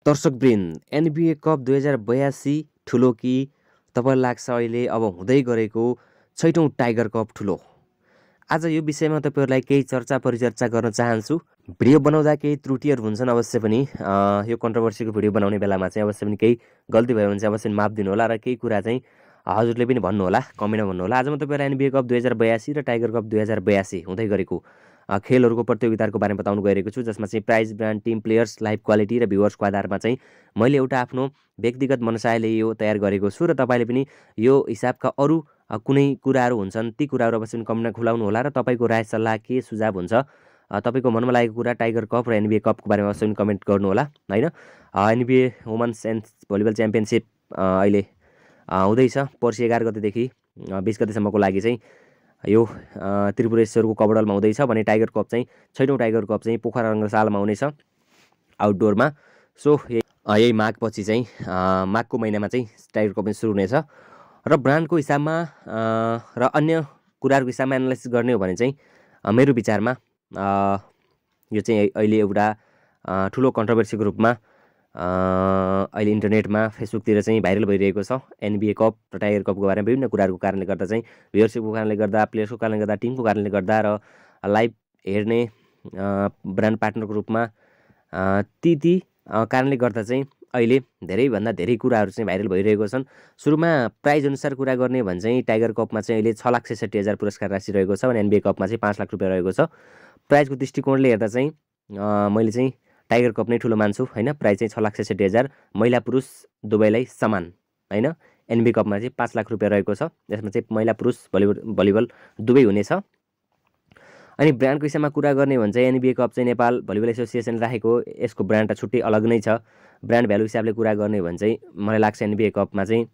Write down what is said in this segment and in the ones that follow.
दर्शकवृन्द, NBA cup 2082 ठुलो कि तपाईँलाई लाग्छ अहिले अब हुँदै गरेको 6औं टाइगर कप ठुलो? आज यो विषयमा तपाईँहरूलाई केही चर्चा परिचर्चा गर्न चाहन्छु। भिडियो बनाउँदा केही त्रुटिहरू हुन्छन् अवश्य पनि। यो कन्ट्रोभर्सीको भिडियो बनाउने बेलामा चाहिँ अवश्य पनि केही गल्ती भयो भने चाहिँ अवश्य माफ दिनु होला र केही कुरा चाहिँ हजुरले पनि भन्नुहोला, कमेन्टमा भन्नुहोला। आज म तपाईँलाई एनबिए कप 2082 र टाइगर कप 2082 हुँदै गरेको खेलहरूको प्रतियोगिताको बारेमा बताउनु गइरहेको छु, जसमा चाहिँ prize, brand, team, players, live quality र भ्युवर्सको आधारमा चाहिँ मैले एउटा आफ्नो व्यक्तिगत मनसायले यो तयार गरेको छु र तपाईँले पनि यो हिसाबका अरू कुनै कुराहरू हुन्छन् ती कुराहरू अवश्य पनि कमेन्टमा खुलाउनु होला र तपाईँको राय सल्लाह के सुझाव हुन्छ, तपाईँको मनमा लागेको कुरा टाइगर कप र एनबिए कपको बारेमा अवश्य पनि कमेन्ट गर्नु होला हैन। एनबिए वुमन्स भलिबल च्याम्पियनसिप अहिले हुँदैछ। पर्सि 11 गतेदेखि 20 गतेसम्मको लागि चाहिँ यो त्रिपुरेश्वरको कबडलमा हुँदैछ भने टाइगर कप चाहिँ 6औं टाइगर कप चाहिँ पोखरा रङ्गशालामा हुनेछ आउटडोरमा। सो यही माघपछि चाहिँ माघको महिनामा चाहिँ टाइगर कप पनि सुरु हुनेछ र ब्रान्डको हिसाबमा र अन्य कुराहरूको हिसाबमा एनालाइसिस गर्ने हो भने चाहिँ मेरो विचारमा यो चाहिँ अहिले एउटा ठुलो कन्ट्रोभर्सीको रूपमा अहिले इन्टरनेटमा फेसबुकतिर चाहिँ भाइरल भइरहेको छ। एनबिए कप र टाइगर कपको बारेमा विभिन्न कुराहरूको कारणले गर्दा चाहिँ भ्युअरसिपको कारणले गर्दा, प्लेयर्सको कारणले गर्दा, टिमको कारणले गर्दा र लाइभ हेर्ने ब्रान्ड पार्टनरको रूपमा ती कारणले गर्दा चाहिँ अहिले धेरैभन्दा धेरै कुराहरू चाहिँ भाइरल भइरहेको छन्। सुरुमा प्राइज अनुसार कुरा गर्ने भने चाहिँ टाइगर कपमा चाहिँ अहिले 6,66,000 पुरस्कार राशि रहेको छ भने एनबिए कपमा चाहिँ 5 लाख रुपियाँ रहेको छ। प्राइजको दृष्टिकोणले हेर्दा चाहिँ मैले चाहिँ टाइगर कप नै ठुलो मान्छु हैन। प्राइज चाहिँ 6,66,000, महिला पुरुष दुवैलाई समान हैन। एनबिए कपमा चाहिँ 5 लाख रुपियाँ रहेको छ, यसमा चाहिँ महिला पुरुष भलिबल दुवै हुनेछ। अनि ब्रान्डको विषयमा कुरा गर्ने भने चाहिँ एनबिए कप चाहिँ नेपाल भलिबल एसोसिएसन राखेको, यसको ब्रान्ड त छुट्टै अलग नै छ। ब्रान्ड भ्यालु हिसाबले कुरा गर्ने भने चाहिँ मलाई लाग्छ एनबिए कपमा चाहिँ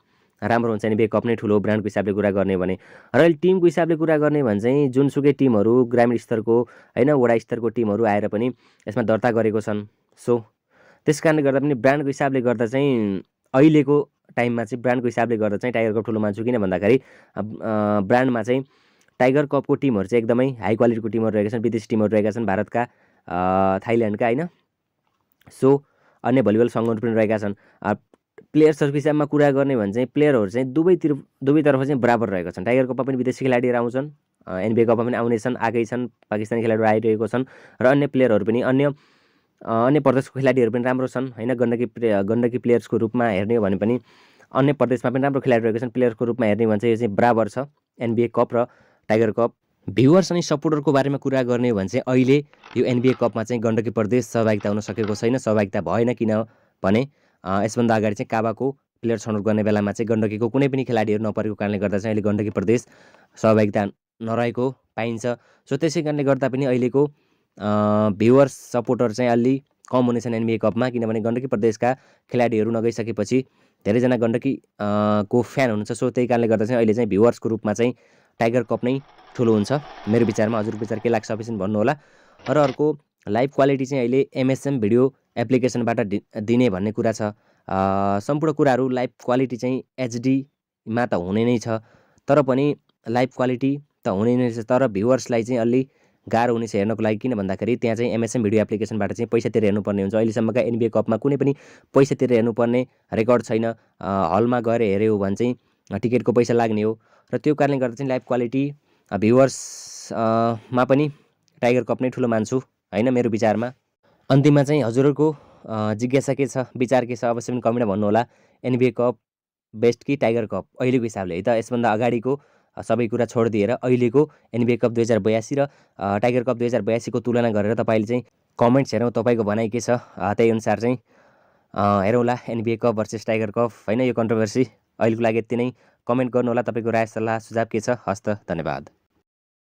राम्रो हुन्छ, एनबिए कप नै ठुलो ब्रान्डको हिसाबले कुरा गर्ने भने। र अहिले टिमको हिसाबले कुरा गर्ने भने चाहिँ जुनसुकै टिमहरू ग्रामीण स्तरको हैन, वडा स्तरको टिमहरू आएर पनि यसमा दर्ता गरेको छन्। सो त्यस कारणले गर्दा पनि ब्रान्डको हिसाबले गर्दा चाहिँ अहिलेको टाइममा चाहिँ ब्रान्डको हिसाबले गर्दा चाहिँ टाइगर कप ठुलो मान्छु। किन भन्दाखेरि ब्रान्डमा चाहिँ टाइगर कपको टिमहरू चाहिँ एकदमै हाई क्वालिटीको टिमहरू रहेका छन्, विदेशी टिमहरू रहेका छन्, भारतका, थाइल्यान्डका हैन। सो अन्य भलिबल सङ्घहरू पनि रहेका छन्। प्लेयर्सहरूको हिसाबमा कुरा गर्ने भने चाहिँ प्लेयरहरू चाहिँ दुवैतर्फ चाहिँ बराबर रहेका छन्। टाइगर कपमा पनि विदेशी खेलाडीहरू आउँछन्, एनबिए कपमा पनि आउनेछन्, आएकै छन्, पाकिस्तानी खेलाडीहरू आइरहेको छन् र अन्य प्लेयरहरू पनि अन्य प्रदेशको खेलाडीहरू पनि राम्रो छन् हैन। गण्डकी प्लेयर्सको रूपमा हेर्ने हो भने पनि अन्य प्रदेशमा पनि राम्रो खेलाडी रहेका छन्। प्लेयर्सको रूपमा हेर्ने हो भने चाहिँ यो चाहिँ बराबर छ एनबिए कप र टाइगर कप। भ्युअर्स अनि सपोर्टरको बारेमा कुरा गर्ने हो भने चाहिँ अहिले यो एनबिए कपमा चाहिँ गण्डकी प्रदेश सहभागिता हुन सकेको छैन, सहभागिता भएन। किनभने यसभन्दा अगाडि चाहिँ काबाको प्लेयर छनौट गर्ने बेलामा चाहिँ गण्डकीको कुनै पनि खेलाडीहरू नपरेको कारणले गर्दा चाहिँ अहिले गण्डकी प्रदेश सहभागिता नरहेको पाइन्छ। सो त्यसै कारणले गर्दा पनि अहिलेको भ्युअर्स सपोर्टर चाहिँ अलि कम हुनेछन् एनबिए कपमा, किनभने गण्डकी प्रदेशका खेलाडीहरू नगइसकेपछि धेरैजना गण्डकी को फ्यान हुनुहुन्छ। सो त्यही कारणले गर्दा चाहिँ अहिले चाहिँ भ्युअर्सको रूपमा चाहिँ टाइगर कप नै ठुलो हुन्छ मेरो विचारमा। हजुरको विचार के लाग्छ अवश्य भन्नु होला। र अर्को लाइभ क्वालिटी चाहिँ अहिले एमएसएम भिडियो एप्लिकेसनबाट दिने भन्ने कुरा छ। सम्पूर्ण कुराहरू लाइभ क्वालिटी चाहिँ एचडीमा त हुने नै छ, तर पनि लाइभ क्वालिटी त हुने नै छ, तर भ्युअर्सलाई चाहिँ अलि गाह्रो हुनेछ हेर्नको लागि। किन भन्दाखेरि त्यहाँ चाहिँ एमएसएम भिडियो एप्लिकेसनबाट चाहिँ पैसा तिरेर हेर्नुपर्ने हुन्छ। अहिलेसम्मका एनबिए कपमा कुनै पनि पैसा तिरेर हेर्नुपर्ने रेकर्ड छैन। हलमा गएर हेऱ्यो भने चाहिँ टिकटको पैसा लाग्ने हो र त्यो कारणले गर्दा चाहिँ लाइभ क्वालिटी भ्युअर्समा पनि टाइगर कप नै ठुलो मान्छु हैन मेरो विचारमा। अन्तिममा चाहिँ हजुरहरूको जिज्ञासा के छ, विचार के छ अवश्य पनि कमेन्टमा भन्नुहोला। एनबिए कप बेस्ट कि टाइगर कप अहिलेको हिसाबले है त? यसभन्दा अगाडिको सबै कुरा छोडिदिएर अहिलेको एनबिए कप 2082 र टाइगर कप 2082 को तुलना गरेर तपाईँले चाहिँ कमेन्ट्स हेरौँ तपाईँको भनाइ के छ, त्यही अनुसार चाहिँ हेरौँला NBA cup versus tiger cup हैन। यो कन्ट्रोभर्सी अहिलेको लागि यति नै। कमेन्ट गर्नुहोला तपाईँको राय सल्लाह सुझाव के छ। हस्त, धन्यवाद।